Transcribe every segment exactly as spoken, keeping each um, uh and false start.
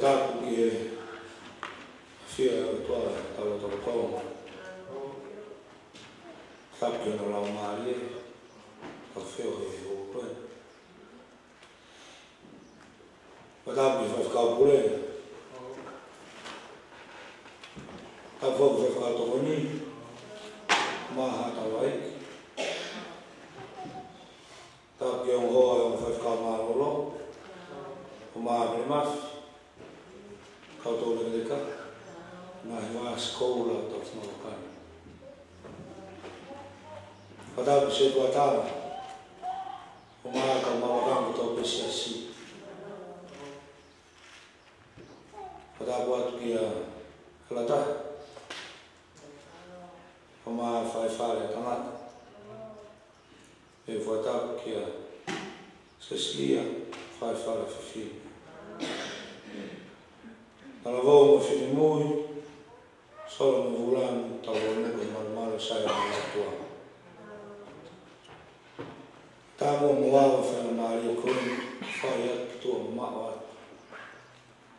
Tapu ki he ʻafio ʻa e ʻOtua ʻi hotau lotolotonga. Tapu ki hono Laumālie, ʻafio ʻi he houa ko eni. Tapu ki he Faifekau Pule. Tapu ki he Faifekau Tokoni, Maha Tavai. Tapu ki he ongo hoa, ongo faifekau mālōlō, ʻo Maʻa Pele Mafi, kau tō lekeleka, ngaahi vāsi koula ʻo Tausinavakani. Fakatapu ki he Setuata, ʻo Maʻa kau mavakango tō pē Siasi. Fakatapu atu kia Kalata, ʻo Maʻa Faifale Tangata. ʻE fakatapu kia Sesilia Faifale Fifine. Talavou mo Finemui, Solo mo Vulanu, talavou mo e malumalu sai mo e tua. Tapu mo au ʻa e faingamālie ko eni, fai atu tua mo maʻu atu.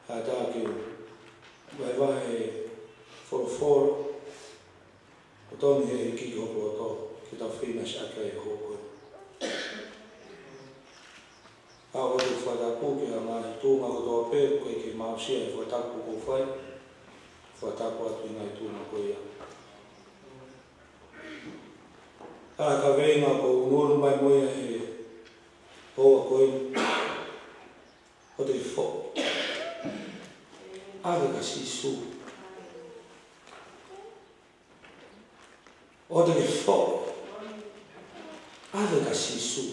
ʻA e taki, vaivai e folofola, ʻo tonu he ʻEiki ki hoku loto, ke tau feinga siʻaki ai e houa ko eni. ʻOku ou fakatapu ki he ngaahi tuʻunga kotoa pē, ʻoku ʻikai ke mau sio he fakatapu ʻoku ou fai, fakatapu atu ʻi he ngaahi tuʻunga ko ia. ʻA e kaveinga ʻoku ou ʻunu mai mo ia he houa ko eni, ʻoua te ke foʻi. ʻAve kia Sīsū. ʻOua te ke foʻi. ʻAve kia Sīsū.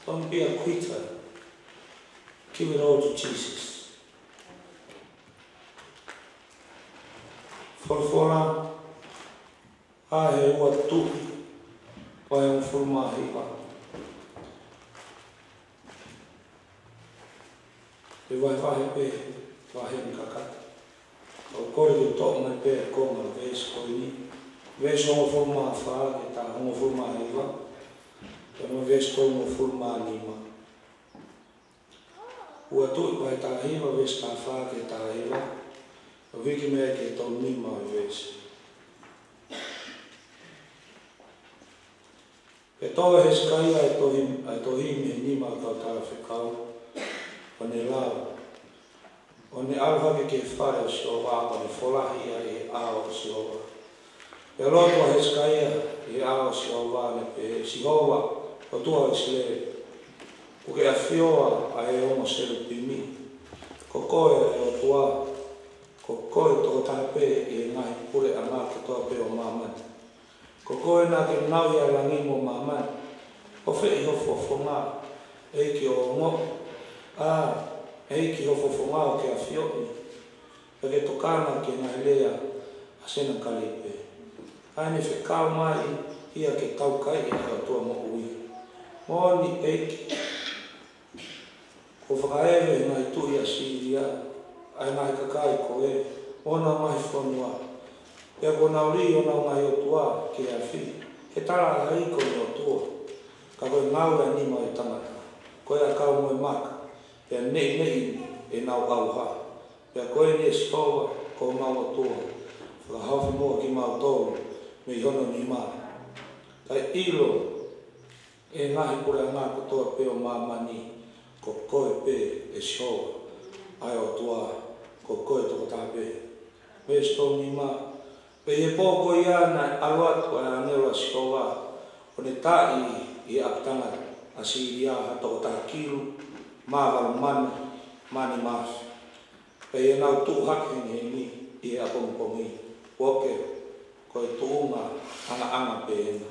Don't be a quitter. Give it all to Jesus. Folofola, ʻa e ua Tuʻi, vahe hongofulu mā hiva. ʻE vahevahe pē, vahe ni kakata. ʻOku ou kole ke toʻo mai pē ʻa e konga ʻo e veesi ko eni. Veesi hongofulu mā fā ki he taha hongofulu mā hiva. Pea mo e veesi tolungofulu mā nima. Ua Tuʻi vahe taha hiva, veesi taha fā ki he taha hiva. ʻO hiki mei ai ki he tolu nima ʻo e veesi. Pea toʻo ʻe Hesekaia ʻa e tohi, ʻa e tohi mei he nima ʻo e kau talafekau, ʻo ne lau, ʻo ne ʻalu hake ki he fale ʻo Sihova, ʻo ne folahi ia ʻi he ʻao ʻo Sihova. Pea lotu ʻa Hesekaia ʻi he ʻao ʻo Sihova, ʻo ne pehē, Sihova, ʻOtua ʻo ʻIsileli, ʻoku ke ʻafio ʻa e ongo selupimi. Ko koe ʻa e ʻOtua, ko koe tokotaha pē ʻi he ngaahi puleʻanga kotoa pē ʻo māmani. Ko koe naʻa ke ngaohi ʻa e langi mo māmani. ʻOfeʻi ho fofonga, ʻEiki, ʻo ongoʻi, ʻa, ʻEiki, ho fofonga ʻo ke ʻafioʻi, pea ke tokanga ki he ngaahi lea ʻa Senakalipe. ʻA ʻene fekau mai ia ke taukaeʻi ʻa e ʻOtua moʻui. Moʻoni ʻEiki, kuo fakaʻeve ʻe he ngaahi tuʻi ʻAsīlia ʻa e ngaahi kakai ko ē mo honau ngaahi fonua. Pea kuo nau lī honau ngaahi ʻotua ki he afi, he talaʻehai ko ʻene ʻotua. Ka ko e ngāue ʻa e nima ʻo e tangata, ko e ʻakau mo e maka, pea neʻineʻi ʻenau ʻauha. Pea ko eni, ʻe Sihova, ko homau ʻOtua, fakahaofi muʻa kimautolu mei hono nima. Kae ʻilo ʻe he ngaahi puleʻanga kotoa pē ʻo māmani, ko koe pē, ʻe Sihova, ʻa e ʻOtua, ko koe tokotaha pē. Veesi tolu nima. Pea ʻi he pō ko ia naʻe ʻalu atu ʻa e ʻāngelo ʻa Sihova, ʻo ne taaʻi ʻi he ʻapitanga ʻAsīlia ha toko taha kilu mā valu mano mā nima afe. Pea ʻi heʻenau tuʻu hake hengihengi ʻi he ʻapongipongi, ʻoku ʻikai ko e tuʻunga ʻangaʻanga pē ena.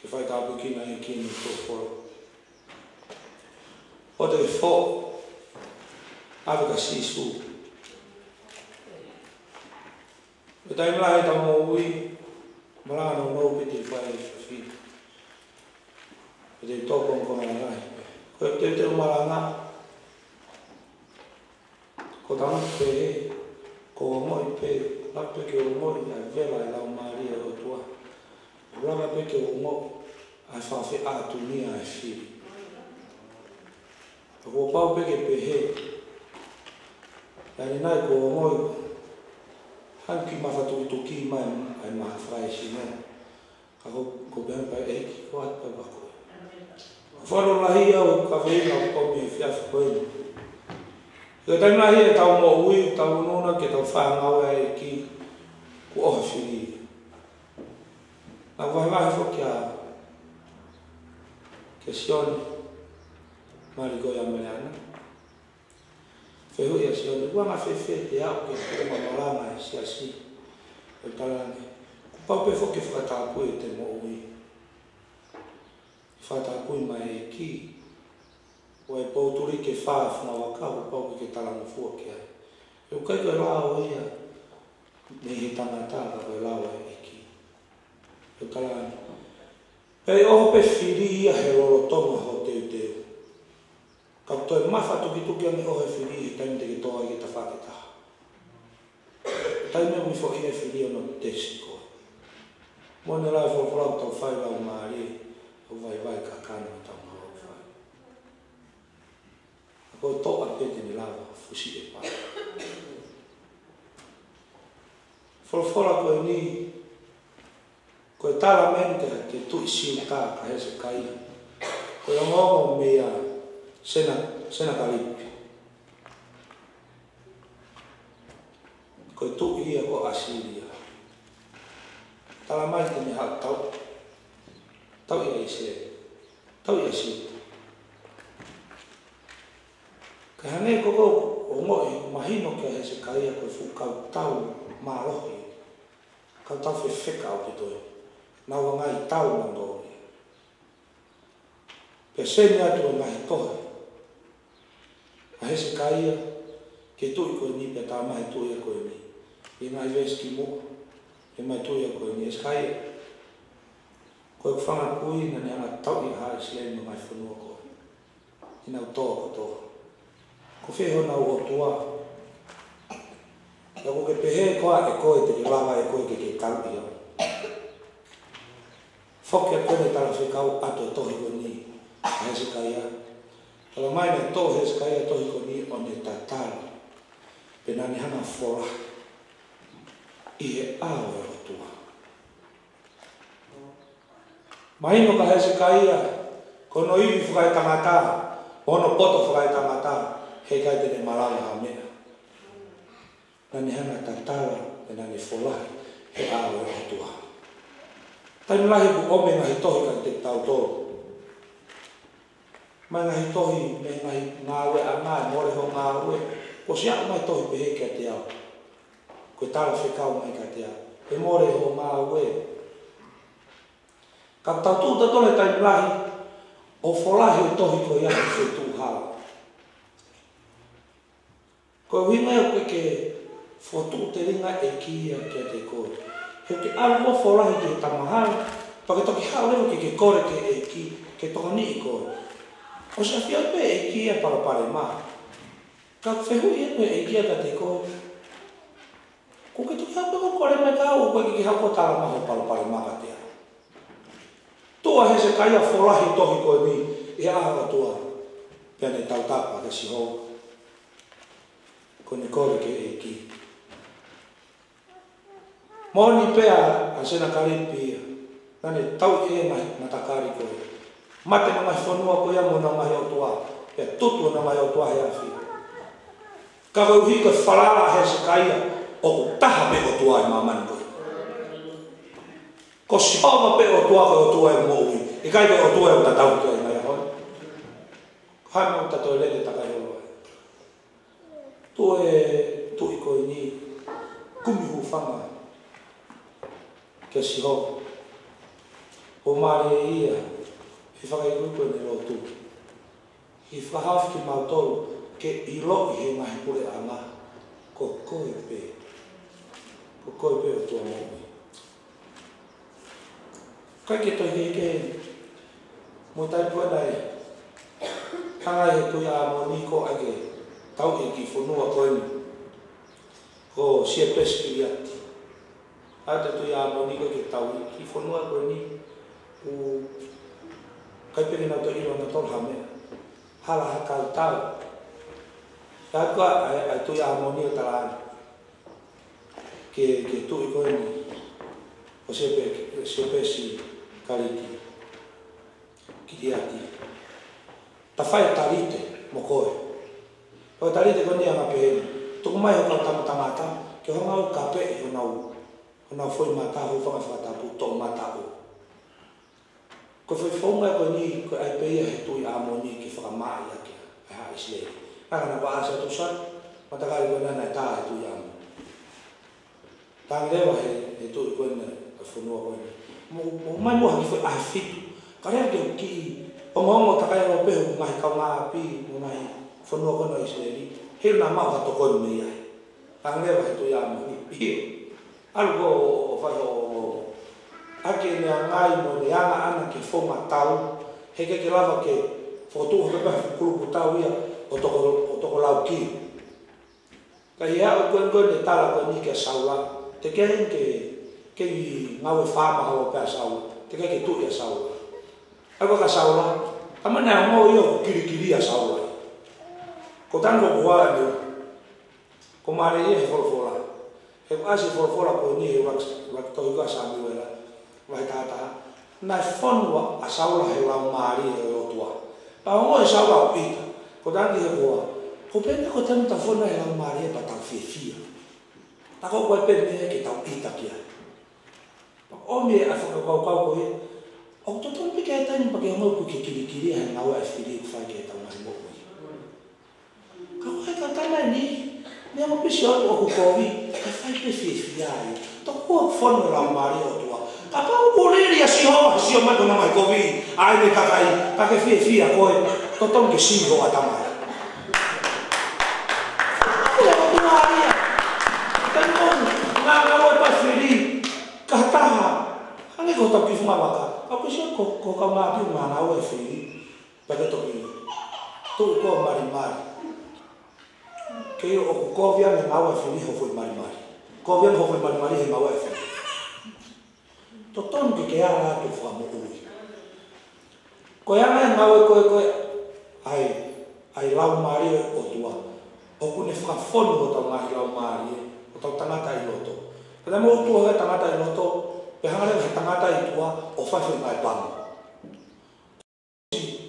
Ke fai tāpuekina ʻEiki ʻene folofola. ʻOua te ke foʻi, ʻave kia Sīsū. Ko e taimi lahi ʻetau moʻui, malanga nounou pē te fai fafine. Pea te toko ko malanga lahi. Ko e teuteu malanga, ko e tangata pē, ko e ongoʻi pē, lava pē ke ongoʻi ʻa e vela ʻo e Laumālie ʻo e ʻOtua. Lava pē ke ongoʻi ʻa e fakafeʻātungia ʻa e fili. ʻO Kuo pau pē ke pehē. Ka ʻi he ʻaho ni kuo u ongoʻi hangē ʻoku mafatukituki mai ʻa e maha fakaesino. Ka ko, ko pehē pē ʻEiki ko atu pē ko koe. Fakalotolahi au ka veina o komi he efiafi ko eni. Ko e taimi lahi ʻetau moʻui, tau nuna ke tau fānau ʻa e ʻEiki kuo ʻoho e fili. Naʻa ku vahevahe foki kia, kia Sione, mali ko ia Meleana. Fehuʻi ʻa Sione, ʻoku anga fēfē te u aʻu ki he tuʻunga malanga ʻa e siasi? ʻO talaange, kuo pau pē foki ke fakatapui ʻete moʻui. Fakatapui mai ʻEiki, ʻo e poutuli ke fā fungavaka, kuo pau ke ke talangofua ki ai. ʻOku ʻikai ko e lao ia mei he tangata ka ko e lao ʻa e ʻEiki. ʻO talaange, pea ʻoho pē fili ia he lolotonga hoʻo teuteu. Ka ʻoku toe mafatukituki ange ʻoho e fili he taimi te ke tō ai ki he tafaʻaki ʻe taha. Taimi ʻoku ʻi ai foki e fili ʻo ne tesi koe. Mo ne lau e folofola ʻoku tau fai lau mālie, ʻo vaivai kakano ʻetau ngāue ʻoku fai. Ka ko e toʻa pē te ne lava fusi e pā. Folofola ko eni, ko e tala mai ʻe he tuʻi Siuta kia Hesekaia. Ko e ongoongo meia Sena, Senakalipi. Ko e tuʻi ia ko ʻAsīlia. Tala mai te ne haʻu ʻo tau, tauʻi ʻa ʻIsileli. Tauʻi ʻa Siuta. Ka hangē ko ʻeku ongoʻi, mahino kia Hesekaia ko e fuʻu kautau mālohi. Kautau fefeka ʻaupito ia. Nau ʻangai tau nau nō ia. Pea seni atu e ngaahi tohi ʻa Hesekaia ki he tuʻi ko eni pea tā mai tuʻi ia ko eni. ʻI he ngaahi veesi kimuʻa, ʻe mai tuʻi ia ko eni, Hesekaia, ko ʻeku fanga kui naʻa ne hanga ʻo tauʻi ʻa haʻa ʻIsileli mei he ngaahi fonua ko ē. ʻI heʻenau tō kotoa. Ko fē honau ʻotua? Ka ʻoku ke pehē koā ʻe koe te ke lava ʻe koe ke ke tauʻi au? Foki atu ʻene talafekau ʻa e tohi ko eni ʻa Hesekaia. Tala mai naʻe toʻo ʻe Hesekaia e tohi ko eni ʻo ne tatala. Pea naʻa ne hanga ʻo fola ʻi he ʻao ʻo e ʻOtua. Mahino kia Hesekaia, ko hono ivi fakaetangata, hono poto fakaetangata, heʻikai te ne malava ha meʻa. Naʻa ne hanga ʻo tatala, pea naʻa ne fola ʻi he ʻao ʻo e ʻOtua. Taimi lahi ʻoku ʻomai e ngaahi tohi kiate kitautolu. Mai ngaahi tohi, mei he ngaahi ngāueʻanga, mole hoʻo ngāue. Kuo ʻosi ʻomai e tohi pehē kiate au. Ko e talafekau mai kiate au. ʻE mole hoʻo ngāue. Ka tau tuʻu tautolu he taimi lahi ʻo fola e tohi ko ia he feituʻu hala. Ko e ʻuhinga ia ʻoku ʻikai ke fokotuʻu telinga e ʻEiki ia kiate koe. He ʻoku ke ʻalu ʻo fola ki he tamahala, pea ke toki haʻu leva ke ke kole ki he ʻEiki, ke tokoniʻi koe. ʻOsi ʻafioʻi pē ʻe he ʻEiki ia e palopalema. Ka fehuʻi atu ʻe he ʻEiki ia kiate koe. Kuo ke toki haʻu pē ʻo kole mai kia au, ʻoku ʻikai ke ke haʻu ʻo tala mai hoʻo palopalema kiate au. Tuʻu ʻa Hesekaia ʻo fola e tohi ko eni ʻi he ʻao ʻo e ʻOtua. Pea ne tautapa kia Sihova. Ko ʻene kole ki he ʻEiki. Moʻoni pē ʻa Senakalipi ia. Naʻa ne tauʻi e ngaahi matakali ko ia. Mate e ngaahi fonua ko ia mo e ngaahi ʻotua. Pea tutu e ngaahi ʻotua he afi. Ka koeʻuhi ko e falala ʻa Hesekaia, ʻoku taha pē ʻOtua ʻi māmani ko ē. Ko Sihova pē ʻOtua, ko e ʻOtua ʻo e moʻui. ʻIkai ko e ʻOtua ʻoku tatau ki ai ʻi he ngaahi ʻaho ni. Hano tatau lele takai holo ai. Tuʻu e tuʻi ko eni, kumi hūfanga kia Sihova. ʻO mālie ia, he fakaikuiku ʻene lotu. ʻI he fakahaofi kimautolu ke ʻiloʻi ʻe he ngaahi puleʻanga, ko koe pē, ko koe pē ʻOtua moʻui. ʻIkai ke toe kehekehe mo e taimi ko ē naʻe hanga ʻe he tuʻi ʻAmoni ko ē ke tauʻi e kiʻi fonua ko eni ko Siapesi Kiliati. ʻAlu e tuʻi ʻAmoni ko ē ke tauʻi e kiʻi fonua ko eni, ʻoku ʻikai pē ke nau toe ʻilo ʻe nautolu ha meʻa. hala ha kau tau. Ka ko e, ʻa e, ʻa e Tuʻi ʻAmoni ʻo talaange ki he, ki he tuʻi ko eni ʻo Sepe-, Sepesi Kaliti, Kiliati. Ta fai talite mo koe. Ko e talite ko eni ʻoku anga pehē ni: Tuku mai ho kau tama tangata ke hanga ʻo kapeʻi honau, honau foʻi mata, hūfanga he fakatapu, toʻomataʻu. Ko e foʻi founga ko eni, ko e ʻai pē ia ʻe he Tuʻi ʻAmoni ke fakamāʻi ʻaki ʻa e haʻa ʻIsileli. Naʻa na paʻa sa tusa, matakali ko ena naʻe tā ʻe he Tuʻi ʻAmoni. Talaange leva ʻe he, he tuʻi ko ena ʻo e fonua ko eni: Mou, mou ʻomai muʻa ha kiʻi foʻi ʻahifitu, kae lava ke u kiʻi ongoongo takai ʻo pehē ʻoku ngaahi kaungāʻapi mo e ngaahi fonua ko ena ʻo ʻIsileli, he naʻa mau ha tokoni mei ai. Talaange leva ʻe he Tuʻi ʻAmoni: ʻIo. ʻAlu koe ʻo, ʻo fai hoʻo, ʻo, ʻaki ʻene anga mo ʻene anga ʻana ki he founga tau, he ʻikai ke lava ke fokotuʻu hake pē ha fuʻu kulupu tau ia ʻo toko, ʻo toko lau kilu. Ka ʻi he aʻu ko eni ko ē ʻene tala ko eni kia Saula, teʻeki ai ke, ke ngāue faama holo pē ʻa Saula, teʻeki ai ke tuʻi ʻa Saula. ʻAlu koe kia Saula, talamai naʻe ongo ia ʻoku kilikili ʻa Saula. Ko e tangi ko ē ʻoku ʻi ai, ko e mālie ia he folofola. He ʻoku ʻasi he folofola ko eni he ʻuluaki, ʻuluaki tohi ko ē ʻa Samiuela, vahe taha taha: Naʻe fonu ʻa Saula he laumālie ʻo e ʻOtua. Pea ongoʻi ʻe Saula ʻoku ʻita. Ko e tangi he koa, ko e pehē ko e taimi ʻoku tau fonu ai he laumālie pea tau fiefia. Ta ko e pehē ke tau ʻita ki ai. Pea ʻomi ʻa e fakakaukau ko ia, ʻoku totonu pē ke ʻi ai e taimi pea ke ongoʻi ʻoku ke kilikili he ngāue ʻa e fili ʻoku fai ki heʻetau ngaahi moʻui. Ka ko e tau tama eni, meʻa mo pisi atu ʻoku kovi, ka fai pē fiefia ai. Tokua ʻoku fonu e laumālie ʻo e ʻOtua. Kapau ʻoku lele ʻa Sihova he sio mai ki hono ngaahi kovi ʻa ʻene kakai, ka ke fiefia koe, totonu ke sio ʻa e tama. Ko e ʻOtua ia. Ka ko e ngāue ʻa e fili, ka taha, hangē ko hotau kiʻi funga vaka, ka ko e sio ko, ko e kaungāʻapi ʻoku ngāue ʻa e fili. Pea ke toki tuʻu koe ʻo malimali. Ke ʻoku kovi ange e ngāue ʻa e fili ho foʻi malimali. Kovi ange ho foʻi malimali he ngāue ʻa e fili. Totonu ke ke ala atu ʻo fakamoʻui. Ko e anga e ngāue ko ē ko ē ʻa e, ʻa e laumālie ʻo e ʻOtua, ʻoku ne fakafonu hotau ngaahi laumālie, hotau tangata ʻi loto. Pea mou tuʻu he tangata ʻi loto, pea hanga leva ʻe he tangata ʻi tuʻa ʻo fai foʻi ngaahi pango.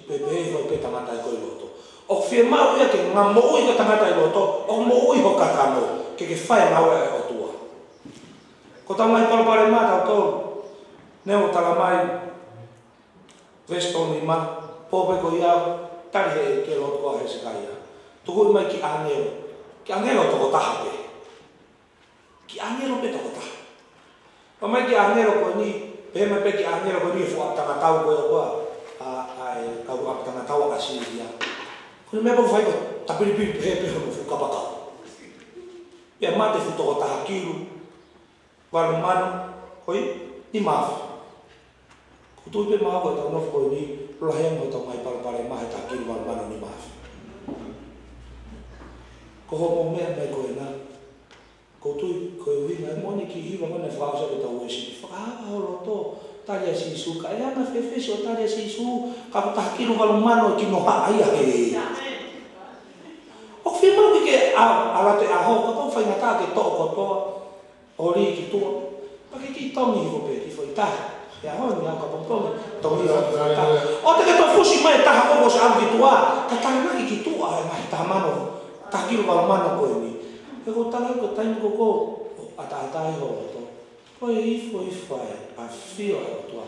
Pea pehē foki pē tangata ʻi ko ē ʻi loto. ʻOku fiemaʻu ia ke ke moʻui ko e tangata ʻi loto, ʻoku moʻui ho kakano, ke ke fai e ngāue ʻa e ʻOtua. Ko hotau ngaahi palopalema ʻatautolu, neongo ʻoku talamai, veesi tolu nima, pō pē ko ia, tali ʻe he ʻEiki e lotu ʻa Hesekaia. Tukuʻi mai kiʻi ʻāngelo, kiʻi ʻāngelo toko taha pē. Kiʻi ʻāngelo pē toko taha. Pea mai kiʻi ʻāngelo ko eni, pehē mai pē kiʻi ʻāngelo ko eni e fuʻu ʻapitanga tau ko ē ʻa, ʻa, ʻa e kau ʻapitanga tau ʻa ʻAsīlia. Ko e meʻa ʻoku fai ko e tapilipili pē, pē hono fuʻu kapakau. Pea mate e fuʻu toko taha kilu valu mano, ko e nima afe. ʻOku ou tui pē maʻu ko ʻetau nofo ko eni, lahi ange hotau ngaahi palopalema he taha kilu valu mano nima afe. Ko hoʻomou meʻa mai ko ena, ʻoku ou tui ko e ʻuhinga, ʻe moʻoni e kiʻi hiva ko ena naʻe fakaʻosi ʻaki ʻetau uesi: Fakaava ho loto, tali ʻa Sīsū. Ka ʻe anga fēfē siʻo tali ʻa Sīsū, ka ko e taha kilu valu mano ʻe kinohaʻa ia he. ʻOku fiemaʻu ke ke ʻa, ʻalu atu he ʻaho, kapau faingataʻa ke toʻo kotoa, ʻo lī ki tuʻa, pea ke kiʻi tongi hifo pē kiʻi foʻi taha. He ʻaho ni ʻoku kapau tongi, tongi hifo pē taha. ʻOua te ke toe fusi mai e taha ko ē kuo ʻosi ʻalu ki tuʻa, ka tānaki ki tuʻa e ngaahi taha mano, taha kilu valu mano ko eni. He ʻoku ou tala atu ko e taimi ko ē ʻoku ʻataʻatā ai ho loto, ko e hifo hifo ai ʻa e ʻafio ʻa e ʻOtua.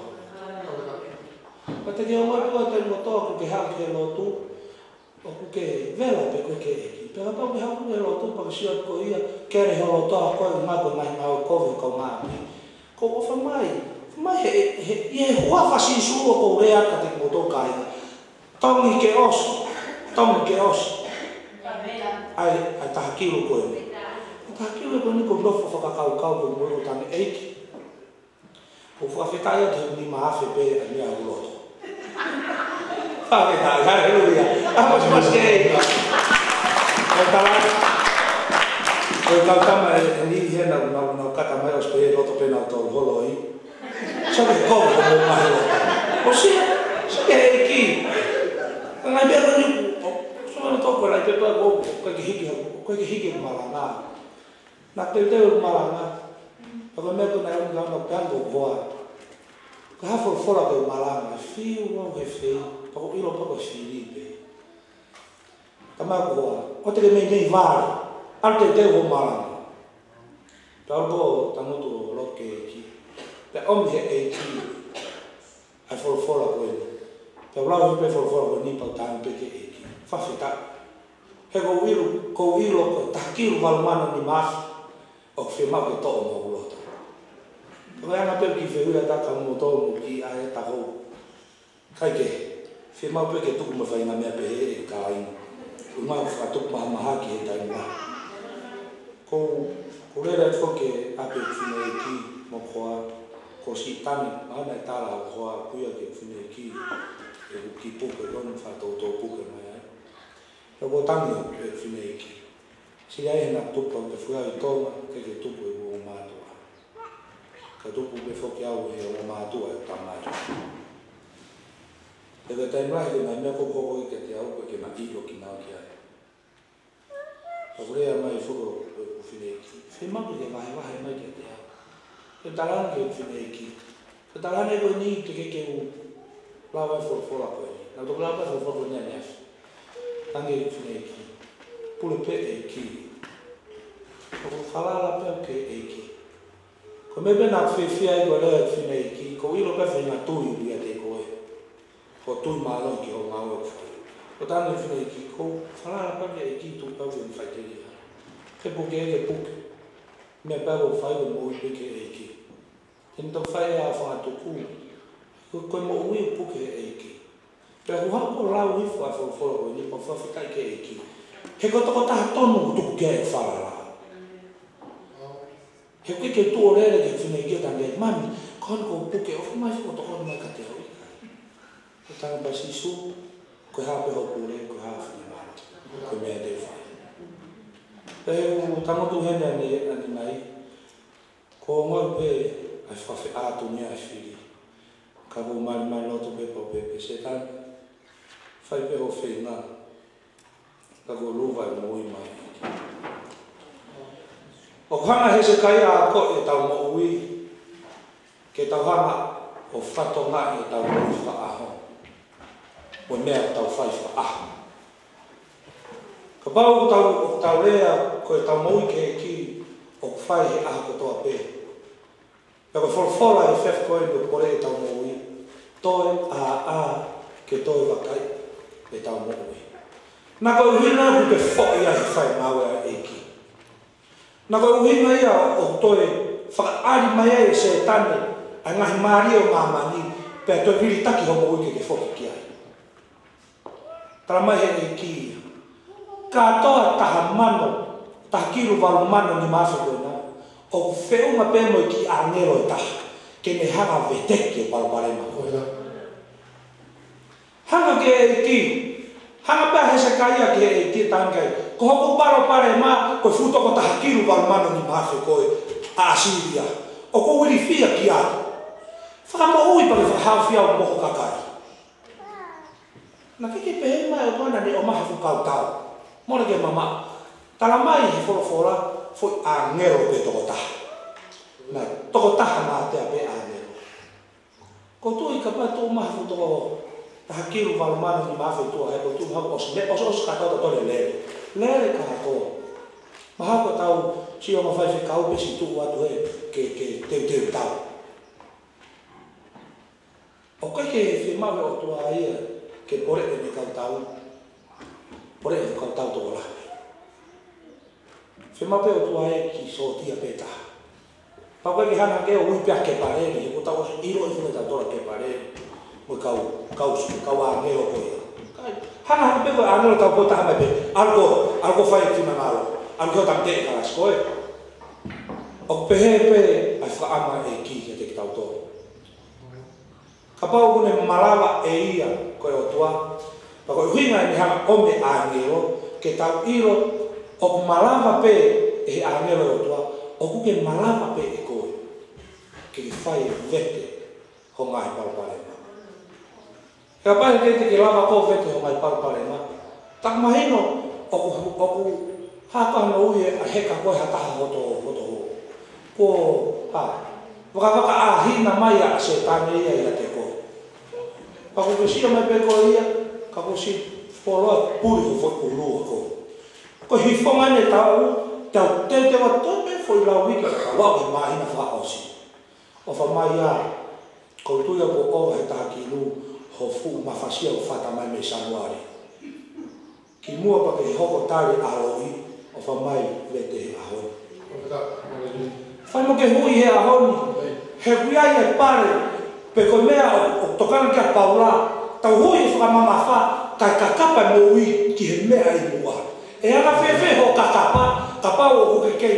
Pea te ke ongoʻi ko e taimi kotoa ʻoku ke haʻu ki he lotu, ʻoku ke vela pē koe ki he ʻEiki. Pea kapau ʻoku ke haʻu ki he lotu pea ke sio atu ko ia, kele ho loto ʻa koe ʻuhinga ko e ngaahi ngāue kovi ʻa e kaungāʻapi. Ko e ʻofa mai, ʻofa mai he, he, ʻi he huafa ʻo Sīsū ʻoku ou lea atu kiate kimoutolu kāinga. Tongi ke ʻosi, tongi ke ʻosi. ʻAi, ʻai taha kilu ko eni. ʻAi taha kilu ko eni, ko e nofo fakakaukau ko e moʻui ʻo e ʻEiki. ʻOku ou fakafetaʻi atu he nima afe pē ʻa e meʻa ʻoku loto. Fakafetaʻi, haleluia. ʻA, masimasi ē. ʻOku ou tala, ʻoku ou tala mai ʻe niʻihi he nau, nau, nau kata mai ʻosi pē loto pē nautolu holoi. Sio ki he kolo ko mo mahi loto. ʻOsi, sio ki he ʻEiki. Ka ngaahi meʻa ko eni, ʻo, Pea ko, ko e ke hiki, ko e ke hiki malanga. Naʻa teuteu malanga. Pea ko e meʻa ko ē naʻe ʻomi kia au naʻa ku pehē ange ko e hoa, ko e hā e folofola ko e malanga? Fiu au he fei, pea ʻoku ou ʻilo pē ko e fili pē. Ka mai ko e hoa, ʻoua te ke meimei vale. ʻAlu teuteu hoʻo malanga. Pea ʻalu ko e tangutu ʻo lotu ki he ʻEiki. Pea ʻomi he ʻEiki ʻa e folofola ko eni. Pea u lau pē folofola ko eni pea u tala pē ki he ʻEiki. Fakafetaʻi. He ʻoku ou ʻilo, ʻoku ou ʻilo ko e taha kilu valu mano nima afe ʻoku fiemaʻu ke toʻo mo hoku loto. Ko e anga pē ki he fehuʻi ʻa e taha mo tō mo ki ai e taha ʻoku ʻikai ke fiemaʻu pē ke tuku mo e faʻahinga meʻa pehē ʻe kāinga. ʻOku mau fakatupu mahamahaki he taimi lahi. Ko, ko e lele atu ki he ʻapi ʻo e fineʻeiki mo e hoa, ko Sitani, mahalo naʻe tala ʻe he hoa, kuia ki he fineʻeiki, ʻeku kiʻi puke ko eni, fakatoutou puke mai ai. Pea u tangi ʻeku fineʻeiki. Sili ai he naʻa ku tupu au he feituʻu ʻi Tonga, ʻikai ke tupu ʻeku ongo mātuʻa. Ka tupu pē foki au he ongo mātuʻa ʻeku tamai. Pea ko e taimi lahi ko e ngaahi meʻa ko ē ʻoku hoko kiate au ʻoku ʻikai ke ma ʻilo kinautolu ki ai. Pea u lea mai foki ʻo, ʻo, ʻo fineʻeiki. Fiemaʻu ke vahevahe mai kiate au. Pea u tala ange ki he fineʻeiki. Pea u tala ange ko eni teʻeki ke u lava e folofola ko eni. Naʻa ku toki lava e folofola ko eni ʻaneafi. Ange ki he fineʻeiki. Pule pē ʻEiki. ʻOku ou falala pē au ki he ʻEiki. Ko e meʻa pē naʻa ku fiefia ai ko e lea ʻa e fineʻeiki, ʻoku ou ʻilo pē faʻahinga tui ʻoku ʻiate koe. Ko e tui mālohi ki hoʻo ngāue ʻoku fai. Ko e tala ʻa e fineʻeiki, ʻoku ou falala pē au ki he ʻEiki, tuku pē au ke u faʻiteliha. Ke puke, ke puke. Meʻa pē ʻoku ou fai ʻoku ou moʻui pē ki he ʻEiki. Te ne toki fai ʻa e fakatupu. Ko, ko e moʻui ʻoku puke he ʻEiki. Pea ʻoku ou hanga ʻo lau hifo ʻa e folofola ko eni, pea u fakafetaʻi ki he ʻEiki. He ko e tokotaha tonu ʻoku tuku ki ai e falala. He ʻoku ʻikai ke tuʻu ʻo lele ki he fineʻeiki ʻo talaange, "Mami, ko hono ʻoku puke, ʻofa mai ʻo tokoni mai kiate au." Ko e talaange pē ʻe Sīsū, ko e hā pē hoʻo pule, ko e hā hoʻo finemālie, ko e meʻa te u fai. Pea ʻoku ou tangutu heni ʻanenai, ʻoku ou ongoʻi pē ʻa e fakafeʻātungia ʻa e fili. Ka ʻoku ou malimali loto pē pea u pehē pē, Sētane, fai pē hoʻo feinga. Ka ʻoku ou lava ʻo moʻui mai. ʻOku hanga ʻe Hesekaia ʻo akoʻi ʻetau moʻui, ke tau hanga ʻo fakatokangaʻi ʻetau moʻui fakaʻaho mo e meʻa ʻoku tau fai fakaʻaho. Kapau ʻoku tau, ʻoku tau lea ko ʻetau moʻui ki he ʻEiki ʻoku fai he ʻaho kotoa pē. Pea ko e folofola ʻi he efiafi ko eni ʻoku poleʻi ʻetau moʻui, toe ʻā, ʻā, ke toe vakai ʻetau moʻui. Naʻa ko e ʻuhinga ʻoku ke foʻi ai he fai ngāue ʻa e ʻEiki. Naʻa ko e ʻuhinga ia ʻoku toe fakaʻali mai ai ʻe Sētane ʻa e ngaahi mālie ʻo māmani, pea toe vilitaki hoʻo moʻui ke ke foki ki ai. Tala mai he ʻEiki ia, kātoa taha mano, taha kilu valu mano nima afe ko ena, ʻoku feʻunga pē mo e kiʻi ʻāngelo ʻe taha, ke ne hanga ʻo veteki e palopalema ko ena. Hanga ki he ʻEiki, hanga pē ʻa Hesekaia ki he ʻEiki ʻo talaange, ko hoku palopalema, ko e fuʻu toko taha kilu valu mano nima afe ko ē ʻa ʻAsīlia. ʻOku ou ilifia ki ai. Fakamoʻui pea ke fakahaofi au mo hoku kakai. Naʻe ʻikai ke pehē mai ʻe he ʻOtua naʻa ne ʻomai ha fuʻu kau tau. Mole ke mamaʻo. Tala mai he folofola, foʻi ʻāngelo pē toko taha. Naʻe toko taha mātea pē ʻāngelo. ʻOku ou tui kapau ʻe tuʻu mai ha fuʻu toko taha kilu valu mano nima afe tuʻa hē, ʻoku ou tui mahalo ʻosi, ʻosi, ʻosi kātoa tole lele. Lele kātoa. Mahalo ko ʻetau siʻi ongo faifekau pē siʻi tuʻu atu hē, ke, ke teuteu tau. ʻOku ʻikai ke fiemaʻu ʻe he ʻOtua ia ke poleʻi ʻene kau tau. Poleʻi ʻene kau tau tokolahi. Fiemaʻu pē ʻe he ʻOtua ia ke sōtia pē taha. Pea ʻoku ʻikai ke hanga ke ui pē ʻa Kepaleli, he ʻoku tau ʻosi ʻilo ʻi fune tau tola Kepaleli. Mo e kau, kau, kau ʻāngelo ko ia. Hanga pē ko e ʻāngelo tau ko taha mai pē. ʻAlu koe, ʻalu koe fai e finangalo. ʻAlu koe tangutu ʻi he kalasi ko ē. ʻOku pehē pē ʻa e fakaʻamu ʻa e ʻEiki kiate kitautolu. Kapau ʻoku ne malava ʻe ia ko e ʻOtua, pea ko e ʻuhinga ʻene hanga ʻo ʻomi e ʻāngelo, ke tau ʻilo ʻoku malava pē ʻe he ʻāngelo ʻo e ʻOtua, ʻoku ke malava pē ʻe koe ke ke fai e vete hoʻo ngaahi palopalema. He kapau heʻikai te ke lava koe ʻo vete hoʻo ngaahi palopalema, tā ʻoku mahino ʻOku, ʻoku haka no ui e heka ko e ha taha hoto, hoto. Ko, a, vakavaka ʻa hina mai ʻa Sētane ia ʻiate koe. Ka ko ke sio mai pē ko ia, ka ko si poloa puli ko foʻi ʻulu ko. Ko e hifonga ne tau, tau te te wa to pe foʻi lau ika ka wa ke mahina fa ʻosi. ʻOfa mai ia, ko tuia ko o he taha kilu, ho fuʻu mafasia ʻo fata mai mei Sanuali. Ki muʻa pea ke hoko tali ʻaloʻi, ʻofa mai vete he ʻaho ni. Fai mo ke hui he ʻaho ni, he kui ai e pale, pe ko e meʻa ʻo, ʻo tokanga ki a Paula, tau hui e fakamamafa, kae kakapa e moʻui ki he meʻa ʻi muʻa. ʻE anga fēfē ho kakapa, kapau ʻoku ke kei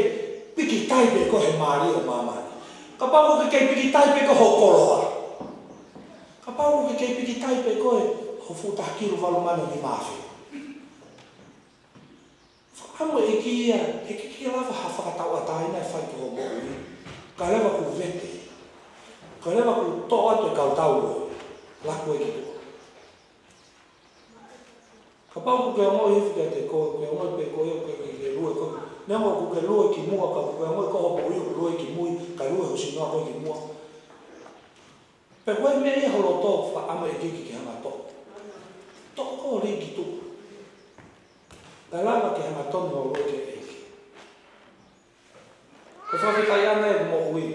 piki tai pē ko e he mālie ʻo māmani. Kapau ʻoku ke kei piki tai pē ko ho koloa. Kapau ʻoku ke kei piki tai pē ko e ho fuʻu taha kilu valu mano ni mafe. Fakaʻamu e ʻEiki ia, he ke ke lava ha fakatauʻatāina ʻe fai ki ho moʻui. Ka leva ku vete. Ka leva ku toʻo atu e kau tau ʻo laku e ki tuʻa. Kapau ʻoku ke ongoʻi hifo kiate koe, ke ongoʻi pē koe, ke, ke, ke lue koe. Neongo ʻoku ke lue ki muʻa, ka ʻoku ke ongoʻi ko ho moʻui ʻoku lue ki mui, ka lue ho sinoa koe ki muʻa. Pe ko e meʻa ia ho loto, fakaʻamu e ʻEiki ke hanga toʻo. Toʻo ko e liki tu. Ka lava ke hanga toʻo no lue ke ʻEiki. Ko e fakafetaʻi ʻana e moʻui.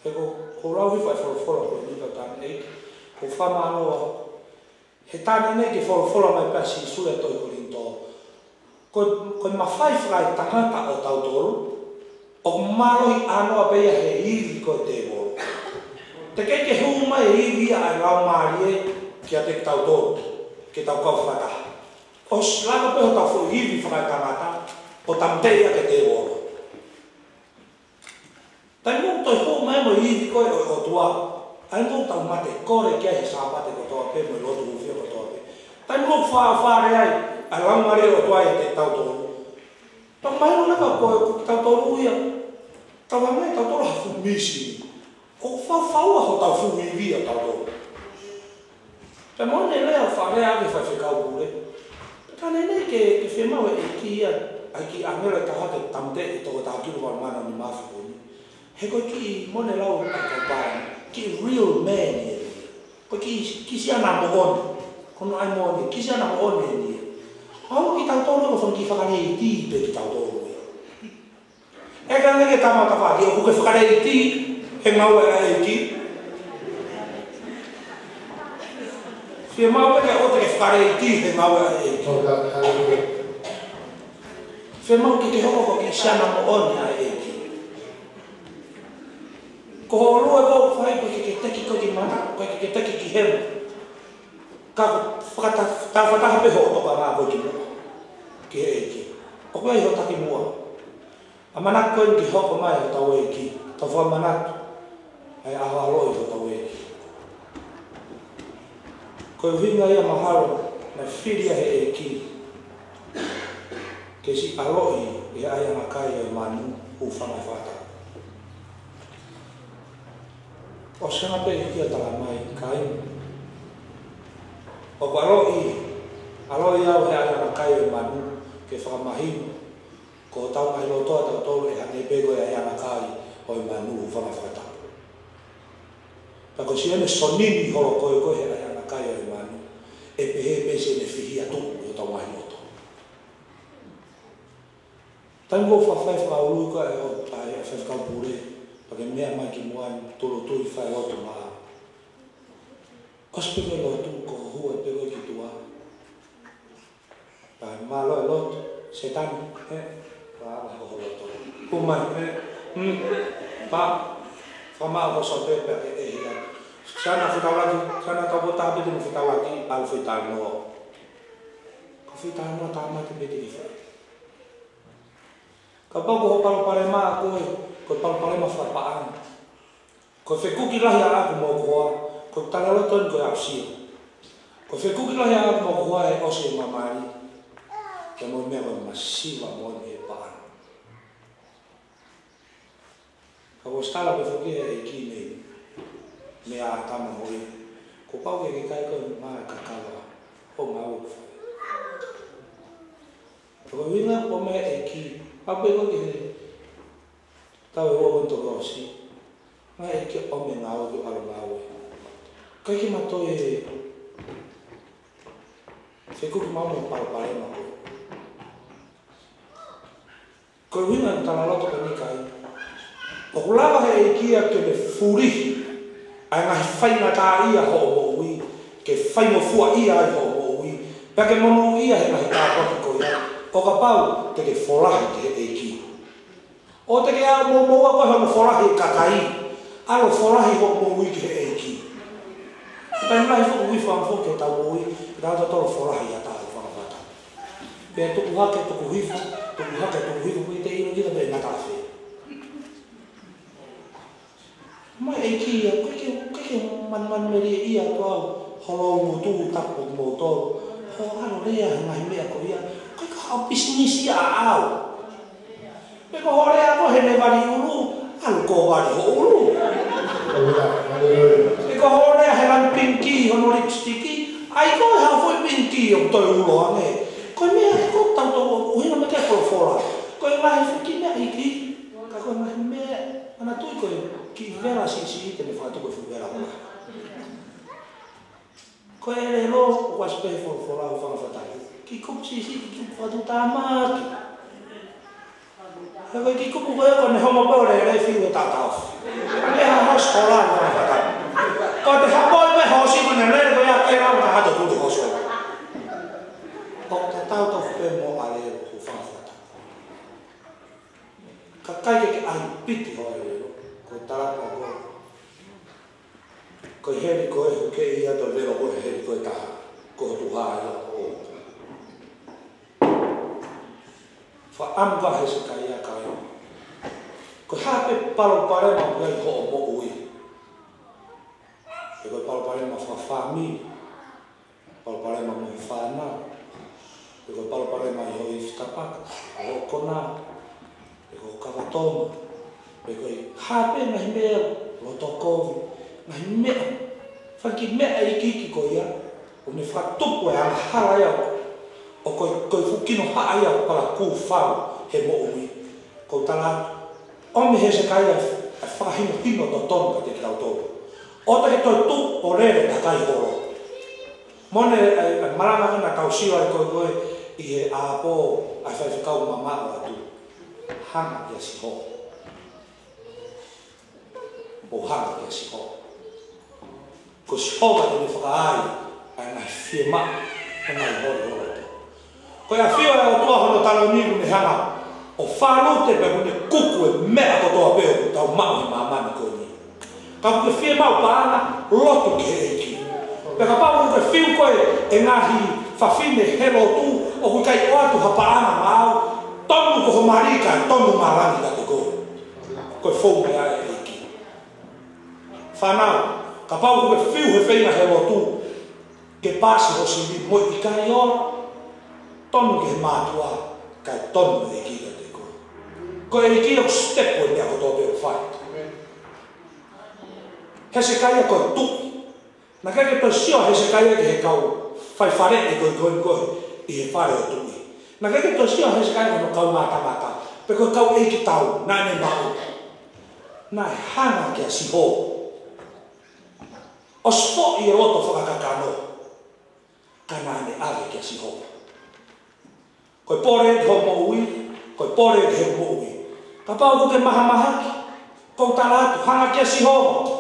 He ko, ko lau hifo e folofola ko e nipa tane ʻEiki. Ko e fakamālō he tane nei ke folofola mai pea Sīsū ʻi he tohi Kolinitō. Ko, ko e mafai fakaetangata ʻo tautolu, ʻoku mālohi ʻānoa pē ia he ivi ko e tēvolo. Te ke ke hū mai e ivi ia ʻa e Laumālie kiate tautolu, ke tau kau fakataha. ʻOsi laka pē hotau foʻi ivi fakaetangata, ʻo tāmateʻi ʻaki e tēvolo. Taimi ʻoku toe hū mai mo e ivi ko e ʻo e ʻOtua. ʻA ia ʻoku tau mate kole ki ai he Sāpate kotoa pē mo e lotu hūfia kotoa pē. Taimi ʻoku fa-, fale ai, ʻa e Laumālie ʻo e ʻOtua ʻiate tautolu. Tau mai luna ka ko e ʻoku tautolu ia. Tau hanga ʻe tautolu ha fuʻu misi. ʻOku faufaua hotau fuʻu ivi ʻa tautolu. Pea mo ne lea ʻo fakalea ʻaki e faifekau pule. Pea tane nei ke, ke fiemaʻu e ʻEiki ia, ʻa e kiʻi ʻāngelo ʻe taha ke tāmateʻi e toko taha kilu valu mano ni mafe ko eni. He ko e kiʻi mo ne lau ʻa e kau pālangi, kiʻi real man ia. Ko e kiʻi, kiʻi siana moʻoni. Ko hono ʻai moʻoni, kiʻi siana moʻoni eni ia. ʻOku kitautolu ko e fanga kiʻi fakaleiti pē kitautolu ia. ʻE ka neke tama tafaʻaki, ʻoku ke fakaleiti he ngāue ʻa e ʻEiki. Fiemaʻu pē ke ʻoua te ke fakaleiti he ngāue ʻa e ʻEiki. Fiemaʻu ke ke hoko ko e kiʻi siana moʻoni ʻa e ʻEiki. Ko ho ʻolunga ko e fai ko e ke ke teki ko e ki mata, ko e ke ke teki ki hema. Ka ko e fakata-, tafataha pē hoʻo tokanga ko e ki muʻa. Ki he ʻEiki. ʻOku ʻi ai ho taki muʻa. ʻAmanaki ko eni ke hoko mai hotau ʻEiki, tau fakamanatu ʻa e ʻaloʻi hotau ʻEiki. Ko e ʻuhinga ia mahalo naʻe fili ia he ʻEiki ke siʻi ʻaloʻi ʻi he ʻaiʻanga kai ʻo e manu, hūfanga he fakatapu. ʻOsi hanga pē ia tala mai, kāinga. ʻOku ʻaloʻi, ʻaloʻi au he ʻaiʻanga kai ʻo e manu, ke fakamahino ko hotau ngaahi loto ʻatautolu ʻe hangē pē ko e ʻaiʻanga kai ʻo e manu, hūfanga he fakatapu. Pea ko siʻene sonini holo ko e ko e he ʻaiʻanga kai ʻo e manu, ʻe pehē pē siʻene fihia tuʻu ʻi hotau ngaahi loto. Taimi ʻoku ou fafai fakaului ko e ʻo, ʻa e faifekau pule, pea ke meʻa mai ki muʻa ni, tolo tui fai loto maʻa. ʻOsi pē ko e lotu ko e hua pē ko e ki tuʻa. Pea mālō e lotu, Sētane, ē, pea ʻave ho loto. Hū mai, ē, mm, pea, fakamaʻa ho sote pea ke ʻehiʻa. Siana fetaulaki, siana tau ko taha pē te mo fetaulaki, ʻalu fetalanoa. Ko fetalanoa tāmate pē te ke fai. Kapau ko hoʻo palopalema ko e, ko e palopalema fakapaʻanga. Ko e fekuki lahi ʻaʻaku mo ho hoa, ko e talaloto eni ko e aʻusia. Ko e fekuki lahi ʻaʻaku mo ho hoa ʻe ʻosi e mamahi, ke mo e meʻa ko e masiva moʻoni he paʻanga. Ka ʻosi tala pē foki ʻe he ʻEiki nei, meia ʻĀtama mo ʻIvi, kuo pau ke ke kai ko e mā ʻo e kakava, ʻo ngāue ʻoku fai. Ko e ʻuhinga ʻoku ʻomai e ʻEiki, ʻa pē ko ke he tau e uo ko toka osi. Ngaahi ʻEiki ʻoku ʻomai e ngāue ke ʻalu ngāue. ʻIkai ke ma toe fekuki maʻu mo e palopalema ko ē. Ko e ʻuhinga ʻoku tala loto ko eni kai, ʻoku lava he ʻEiki ia ke ne fulihi ʻa e ngaahi faingataʻaʻia hoʻo moʻui, ke faingofua ʻia ai hoʻo moʻui, pea ke monūʻia he ngaahi tāpuaki ko ia, ʻo kapau te ke folahi ki he ʻEiki. ʻOua te ke ʻalu ʻo momoua koe hono folahi e kakai, ʻalu ʻo folahi hoʻo moʻui ki he ʻEiki. Taimi lahi foki ʻoku ʻi ai e foʻi foki ke tau moʻui, ke tau totolo folahi ʻa e tau fanga fata. Pea tuku hake, tuku hifo, tuku hake, tuku hifo, pea ʻikai te ʻilo kita pe ngata afe. Mai ʻEiki ia, ʻikai ke, ʻikai ke manumanumelie ia ʻa e ʻOtua ho loungutu, tapu kimoutolu. Hoʻo ʻalu ʻo lea he ngaahi meʻa ko ia, ʻikai ko haʻo pisinisi ia ʻaʻau. Pe ko hoʻo lea ko ē he levali ʻulu, ʻalu ʻo vali ho ʻulu. Pe ko hoʻo lea he lanu pingikī hono lipsitiki, ʻai ko ē haʻo foʻi pingikī ʻo toe ulo ange. Ko e meʻa ē ʻoku tau tau ʻuhinga mai ki ai e folofola. Ko e ngaahi foʻi kiʻi meʻa ʻikai, ka ko e ngaahi meʻa, ʻa ia ʻoku tui ko e kiʻi vela siʻisiʻi te ne fakatupu e fuʻu vela ko ē. Ko e ʻelelo, ʻoku ʻasi pē he folofola ʻoku fanga fata. Kiʻi kupu siʻisiʻi, kiʻi kupu fakatuʻutāmaki. He ko e kiʻi kupu ko ē ko ʻene homo pē ʻo lele fiu e taʻotaʻofi. Ko e hā hos hola ʻoku fanga fata. Ko e te hapo pē hosi ko ʻene lele ko ia ke lau na hato tuli hoso. ʻOku tatau tofu pē mo e ʻelelo ʻoku fanga fata. Ka ʻikai ke ke ʻai piti hoʻo ʻelelo, ko e tala ko ē. Ko e heli ko ē ʻoku ke ʻi ai ʻo velo ko e heli ko e taha, ko e tuha ia ʻo. Fakaʻamu ʻa Hesekaia ka ē. Ko e hā pē palopalema ʻoku ʻi ai hoʻo moʻui. Pe ko e palopalema fakafāmili. Palopalema mo e fānau, pe ko e palopalema ʻi hoʻo ifi tapaka, ʻi hoʻo kona, pe ko e kava tonga, pe ko e hā pē ngaahi meʻa, loto kovi, ngaahi meʻa, fanga kiʻi meʻa iiki ko ia, ʻoku ne fakatupu e angahala ia, ʻo ko e, ko e fuʻu kino haʻa ia ʻoku palakū fau he moʻui. ʻOku ou tala atu, ʻomi ʻe Hesekaia e fakahinohino totonu kiate kitautolu. ʻOua te ke toe tuʻu ʻo lele takai holo. Mo e, ʻa e, ʻa e malanga ko ē naʻa tau sio ai ko ē ko ē ʻi he ʻaho ʻa e faifekau mamaʻo atu. Hanga kia Sihova. ʻO hanga kia Sihova. Ko Sihova te ne fakaai ʻa e ngaahi fiemaʻu, ʻa e ngaahi holi holo. Ko e ʻafio ʻa e ʻOtua hono taloni ʻoku ne hanga ʻo fālute pea ʻoku ne kuku e meʻa kotoa pē ʻoku tau maʻu he māmani ko eni. Ka ʻoku ke fiemaʻu paʻanga, lotu ki he ʻEiki. Pea kapau ʻoku ke fiu koe ʻe ngaahi fafine he lotu ʻoku ʻikai ʻoatu ha paʻanga maʻau, tonu ko ho mali kae tonu malanga kiate koe. Ko e fou mai ʻa e ʻEiki. Fānau, kapau ʻoku ke fiu he feinga he lotu ke pasi ho sivi mo e ʻikai ʻola, tonu ki he mātuʻa, kae tonu e ʻEiki kiate koe. Ko e ʻEiki ʻoku step ʻo e meʻa kotoa pē ʻoku fai. Hesekaia ko e tuʻi. Naʻe ʻikai ke toe sio ʻa Hesekaia ki he kau faifaleʻi ko ē ko ē ko ē ʻi he fale ʻo e tuʻi. Naʻe ʻikai ke toe sio ʻa Hesekaia ki hono kaungā tangata, pe ko e kau ʻeikitau naʻa ne maʻu. Naʻe hanga kia Sihova. ʻOsi foʻi e loto fakakakano, ka naʻa ne ʻave kia Sihova. Ko e pole ki hoʻo moʻui, ko e pole ki heʻeku moʻui. Kapau ʻoku ke mahamahaki, ʻoku ou tala atu, hanga kia Sihova.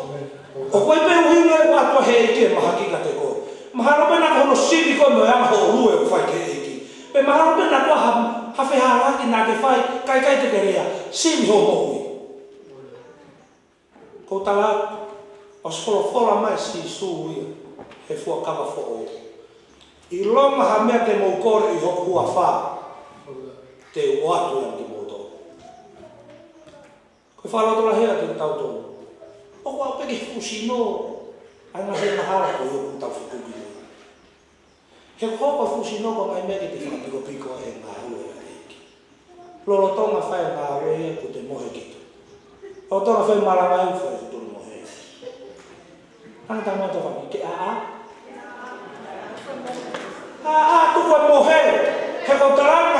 ʻOku ʻi ai pē ʻuhinga ʻoku ʻoatu ʻe he ʻEiki e mahaki kiate koe. Mahalo pē naʻa ko hono sivi koe mo e anga hoʻo lue ʻoku fai ki he ʻEiki. Pe mahalo pē naʻa ko ha, ha fehālaaki naʻa ke fai, ka ʻikai te ke lea, sivi hoʻo moʻui. ʻOku ou tala atu, ʻosi folofola mai ʻa Sīsū ia he fuakava foʻou. ʻIlonga ha meʻa te mou kole ʻi hoku huafa, te u ʻoatu ia kimoutolu. Ko e fakalotolahi atu kitautolu. ʻOku ʻalu pē ki he fuʻu sino, ʻa e ngaahi angahala ko ia ʻoku tau fekuki. He ko e fuʻu sino ko e ngaahi meʻa ke te fakapikopiko ai e ngāue ʻa e ʻEiki. Lolotonga fai e ngāue ia ʻoku te mohe kita. Lolotonga fai e malanga ia ʻoku fai ʻoku tonu mohe. Hanga tama to faki ke ʻaʻa. ʻAʻa tuku e mohe. He ko e talanga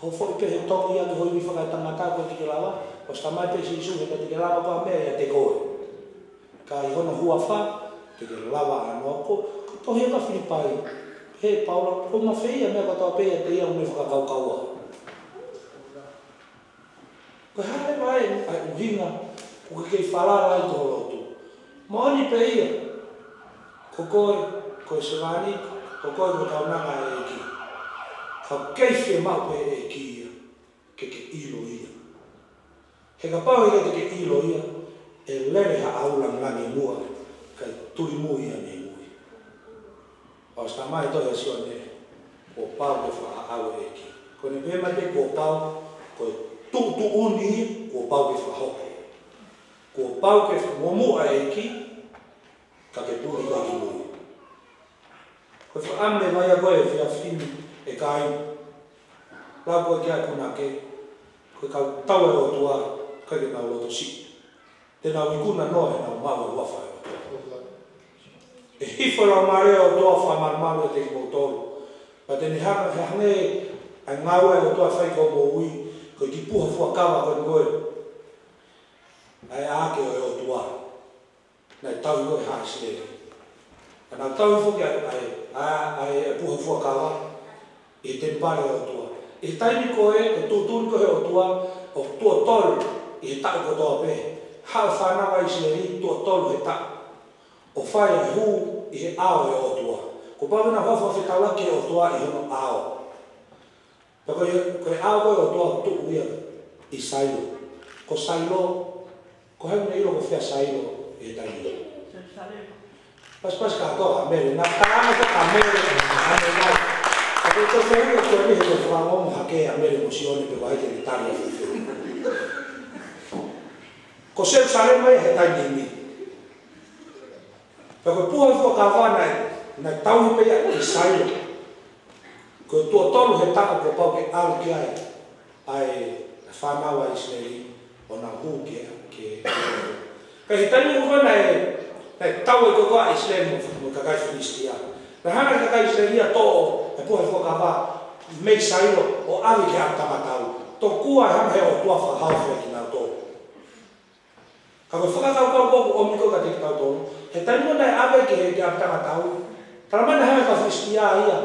Hofoʻi pē he tongi ia ki ho ivi fakaetangata, ʻoku ʻikai te ke lava. ʻOsi talamai pē ʻe Sīsū, he ʻikai te ke lava koā meʻa ʻiate koe, ka ʻi hono huafa te ke lava ʻa e ʻaho ko. Ko e tohi ʻa Filipai, he Paula, ko e mafeia meʻa kotoa pē ʻiate ia ʻoku ne fakakaukaua. Ko e hā leva ʻa e ʻuhinga ʻoku ke kei falala ai ki ho lotu? Moʻoni pē ia, ko koe ko e sevāniti, ko koe ko e kaunanga ʻa e ʻEiki. Ka ʻoku kei fiemaʻu pē ʻe he ʻEiki ia ke ke ʻilo ia. He kapau he ʻikai te ke ʻilo ia, ʻe lele haʻau langilangi muʻa, kae tulimui ia mei mui. ʻOsi talamai ʻe he tohi ʻa Sione, kuo pau ke fakaʻau e ʻEiki. Ko ʻene pehē mai pē kuo pau, ko e tuʻutuʻuni ia, kuo pau ke fakahoko. Kuo pau ke fakamuʻomuʻa e ʻEiki, ka ke puli koe ki mui. Ko e fakaʻamu leva ia ko e efiafi ni, ʻe kāinga. Lau ko ē ki ai Kunake, ko e kau tau ʻa e ʻOtua, ʻikai ke nau loto siʻi. Te nau ikuna noa heʻenau maʻu e huafa ʻo e ʻOtua. ʻE hifo e Laumālie ʻo e ʻOtua ʻo fakamalumalu ʻiate kimoutolu. Pea te ne hanga, he hangē ʻa e ngāue ʻa e ʻOtua ʻe fai ki hoʻo moʻui, ko e kiʻi puha fuakava ko ē ko ē. ʻA e ʻaake ʻo e ʻOtua. Naʻe tauhi ko ē ʻe haʻa ʻIsileli. Ka nau tauhi foki ʻa e, ʻa e, ʻa e, ʻa e puha fuakava ʻi he temipale ʻo e ʻOtua. ʻI he taimi ko ē, ko e tuʻutuʻuni ko ē ʻe he ʻOtua, ʻo tuʻo tolu ʻi he taʻu kotoa pē. Haʻu e fānau ʻa ʻIsileli, tuʻo tolu he taʻu. ʻO fai ʻa e hū ʻi he ʻao ʻo e ʻOtua. Kuo pau ke nau haʻu ʻo fetaulaki ki he ʻOtua ʻi hono ʻao. Pea ko e, ko e ʻao ko ē ʻo e ʻOtua ʻoku tuʻu ia ʻi Sailo. Ko Sailo, ko hai ʻoku ne ʻilo ko fē ʻa Sailo ʻi he taimi ni? Pasipasi kātoa ʻa Mele, naʻe tala ange ko ē ʻa Mele, ʻa Mele. Ka ko e toe fehuʻi ʻoku toe ʻi he toe fakaongo hake ʻa Mele mo Sione pe ko hai te ne tali ʻa e fehuʻi. Ko Selusalema ia he taimi ni. Pea ko e puha fuakava naʻe, naʻe tauhi pē ia ʻi Sailo. Ko e tuʻo tolu he taʻu kuo pau ke ʻalu ki ai ʻa e fānau ʻa ʻIsileli ʻo nau hū ki he, ki he, ki he. Ka ʻi he taimi ko ē naʻe, naʻe tau ai ko ē ʻa ʻIsileli mo, mo e kakai Filisitia. Naʻe hanga ʻe he kakai ʻIsileli ʻo toʻo e puha fuakava mei Sailo ʻo ʻave ki he ʻapitanga tau. Tokua ʻe hanga ʻe he ʻOtua ʻo fakahaofi kinautolu. Ka ko e fakakaukau ko ē ʻoku ʻomi ko ē kiate kitautolu, he taimi naʻe ʻave ki he, ki he ʻapitanga tau, talamai naʻe hanga ʻe he kau Filisitia ia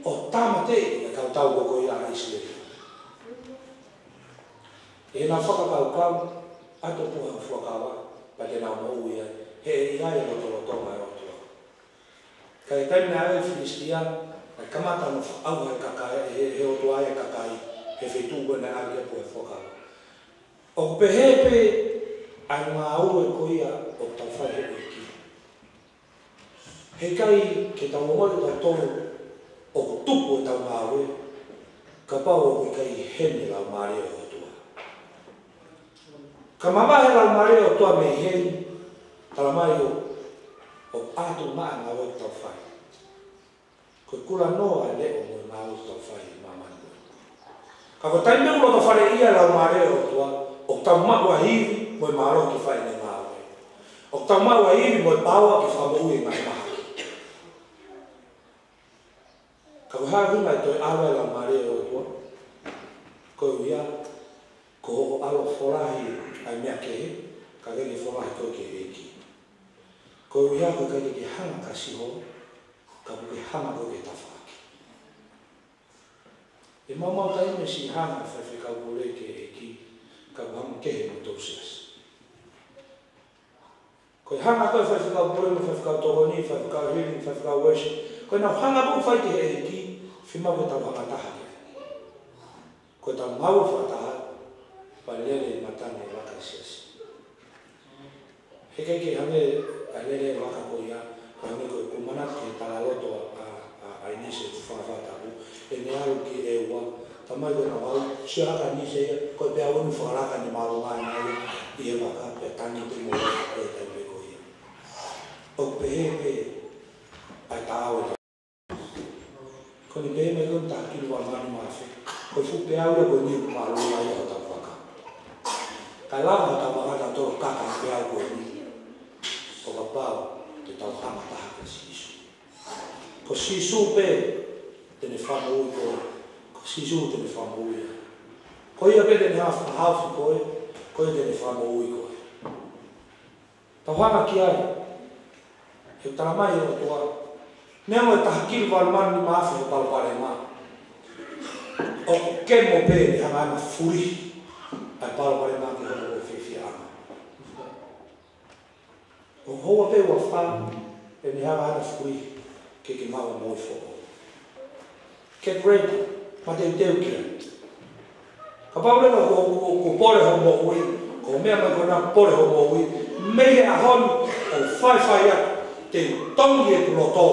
ʻo tāmateʻi e kau tau ko ē ʻa ʻIsileli. ʻI heʻenau fakakaukau, ʻoatu e puha fuakava, pea te nau moʻui ai, he ʻe ʻi ai e lotolotonga ʻo e ʻOtua. Ka ʻi he taimi naʻe ʻave ʻe he Filisitia, naʻe kamata hono fakaʻauha ʻe he kakai, ʻe he, ʻe he ʻOtua ʻa e kakai, he feituʻu ko ē naʻe ʻave ki ai e puha fuakava. ʻOku pehē pē ʻa e ngāue ko ia ʻoku tau fai he ʻEiki. He ʻikai ke tau ongoʻi ʻe tautolu ʻoku tupu ʻetau ngāue, kapau ʻoku ʻikai ʻi heni e Laumālie ʻo e ʻOtua. Ka mavahe e Laumālie ʻo e ʻOtua mei heni, talamai ʻo, ʻoku ʻatu maʻa e ngāue ʻoku tau fai. Ko e kulanoa e leʻo mo e ngāue ʻoku tau fai ʻi māmani. Ka ko e taimi ʻoku loto faleʻi ai e Laumālie ʻo e ʻOtua, ʻoku tau maʻu ʻa e ivi mo e mālohi ke fai ʻene ngāue. ʻOku tau maʻu ʻa e ivi mo e paoa ke fakamoʻui e ngaahi mahaki. Ka ko e hā e ʻuhinga e toe ʻalu e Laumālie ʻo e ʻOtua? Koeʻuhi ko hoʻo ʻalu ʻo folahi ʻa e meʻa kehe, kae ʻikai ke folahi koe ki he ʻEiki. Koeʻuhi ko e ʻikai ke ke hanga kia Sihova, ka ʻoku ke hanga koe ki he tafaʻaki. ʻE maumau taimi e siʻi hanga ʻa e faifekau pule ki he ʻEiki, ka ʻoku hanga kehe mo e toʻu siasi. Ko e hanga ko ē ʻa e faifekau pule mo e faifekau tokoni, faifekau healing, faifekau worship, ko ʻenau hanga ko ē ʻoku fai ki he ʻEiki, fiemaʻu ke tau hanga taha ki ai. Ko ʻetau ngāue fakataha, pea lele ʻi matangi e vaka ʻo e siasi. He ʻikai ke hangē ʻa e lele e vaka ko ia, ka hangē ko e, ʻoku ou manatu ki he talaloto ʻa, ʻa, ʻa, ʻa ʻInisi ʻi he Fuakava Tapu, ʻene ʻalu ki ʻEua, talamai ko ʻenau ʻalu, sio hake ʻa ʻInisi ia, ko e peau ʻeni fakalaka ʻene māʻolunga ʻi he vaka, pea tangi pē mo e vaka pē taimi pē ko ia. ʻOku pehē pē ʻa e taau ʻo e Ko ʻene pehē mai ko ʻene taha kilu valu mano mā afe. Ko e fuʻu peau ia ko eni ʻoku māʻolunga ai hotau vaka. Ka lava hotau vaka ʻo kaka he peau ko eni. ʻO kapau te tau hanga taha kia Sīsū. Ko Sīsū pē te ne fakamoʻui koe. Ko Sīsū te ne fakamoʻui ai. Ko ia pē te ne hanga ʻo fakahaofi koe, ko ia te ne fakamoʻui koe. Tau hanga ki ai, he talamai ʻe he ʻOtua, neongo e taha kili valu mano nima afe he palopalema, ʻoku kemo pē ʻene hanga ʻo fulihi ʻa e palopalema ki hono fiefia ʻanga. ʻO houa pē ʻe ua fā, ʻene hanga ʻo fulihi ke ke maʻu e moʻui foʻou. Get ready, mateuteu ki ai. Kapau leva kuo, kuo, kuo pole hoʻo moʻui, ko e meʻa mai ko ena pole hoʻo moʻui, mei he ʻaho ni ʻo faifai atu, te u tongi ʻeku loto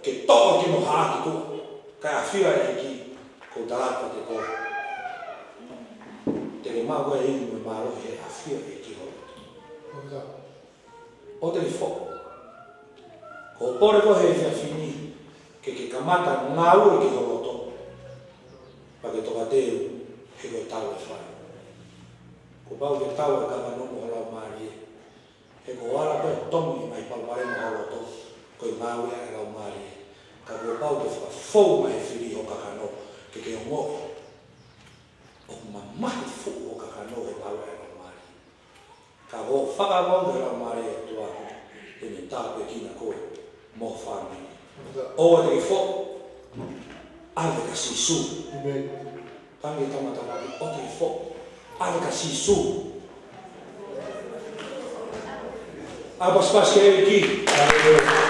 ke toʻo kimoutolu ki tuʻa, kae ʻafio ʻa e ʻEiki, ko e tala atu kiate koe, te ke maʻu e inu mo e mālohi he ʻafio ʻa e ʻEiki ho loto. ʻOua te ke foʻi. Ko e pole ko ē he efiafi ni, ke ke kamata ngāue ki ho loto, pea ke tokateu he ko e tau ʻe fai. Kuo pau ke tau e kakano mo ho laumālie. He ko e ala pē ʻo tongi mai e palopalema ho loto, ko e ngāue ʻa e laumālie. Ka kuo pau ke fakafou mai he fili ho kakano, ke ke ongoʻi ʻoku mamahi fuʻu ho kakano he ngāue ʻa e laumālie. Ka ko e fakaongo ki he laumālie ʻo e ʻOtua, te ne tāpuekina koe mo ho fāmili. ʻOua te ke foʻi, ʻave kia Sīsū. ʻĒmeni. Tangi tama tama ki, ʻoua te ke foʻi, ʻave kia Sīsū. ʻA e pasipasi ki he ʻEiki.